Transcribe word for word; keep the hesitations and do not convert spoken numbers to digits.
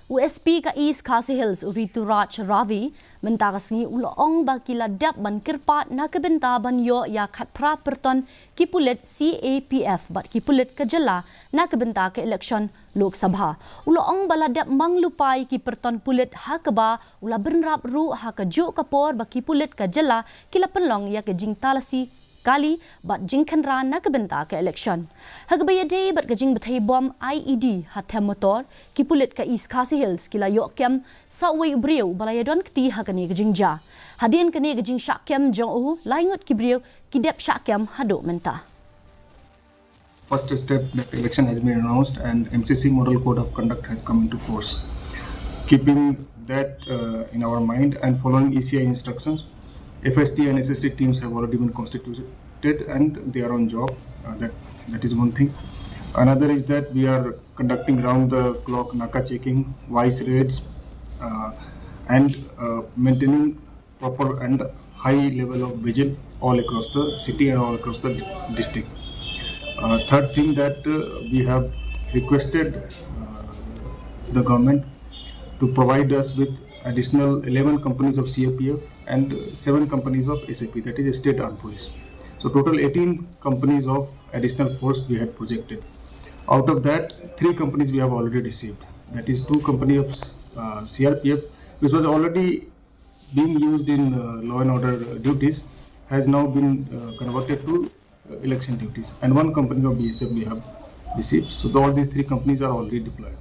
U S P ka East Khasi Hills, u Rituraj Ravi, mynta ka sngi u la ong ba ki la dep ban kyrpad na ka bynta ban ïoh ïa khatphra pyrton ki pulit C A P F bad ki pulit ka jylla na ka bynta ka election Lok Sabha. U la ong ba la dep mang lypa ïa ki pyrton pulit ha kaba u la bynrap ruh ha kajuh ka por ba ki pulit ka jylla ki la pynlong ïa ka jingtalasi kali bad jingkhynra na ka bynta ka election. Ha kaba ïadei bad ka jingbthei bom I E D ha them motor, ki pulit ka East Khasi Hills ki la ïoh kem sa uwei u briew uba la ïadon kti ha kane ka jingjia. Hadien kane ka jingshah kem jong u, lai ngut ki briew ki dep shah kem haduh mynta. First step, that election has been announced and M C C Model Code of Conduct has come into force. Keeping that uh, in our mind and following E C I instructions, F S T and S S T teams have already been constituted and they are on job. Uh, that that is one thing. Another is that we are conducting round the clock naka checking, vice raids, uh, and uh, maintaining proper and high level of vigil all across the city and all across the di- district. Uh, third thing that uh, we have requested uh, the government to provide us with additional eleven companies of C R P F and seven companies of S A P, that is State Armed Police. So total eighteen companies of additional force we had projected. Out of that, three companies we have already received. That is two company of uh, C R P F, which was already being used in uh, law and order duties, has now been uh, converted to uh, election duties. And one company of B S F we have received. So the, all these three companies are already deployed.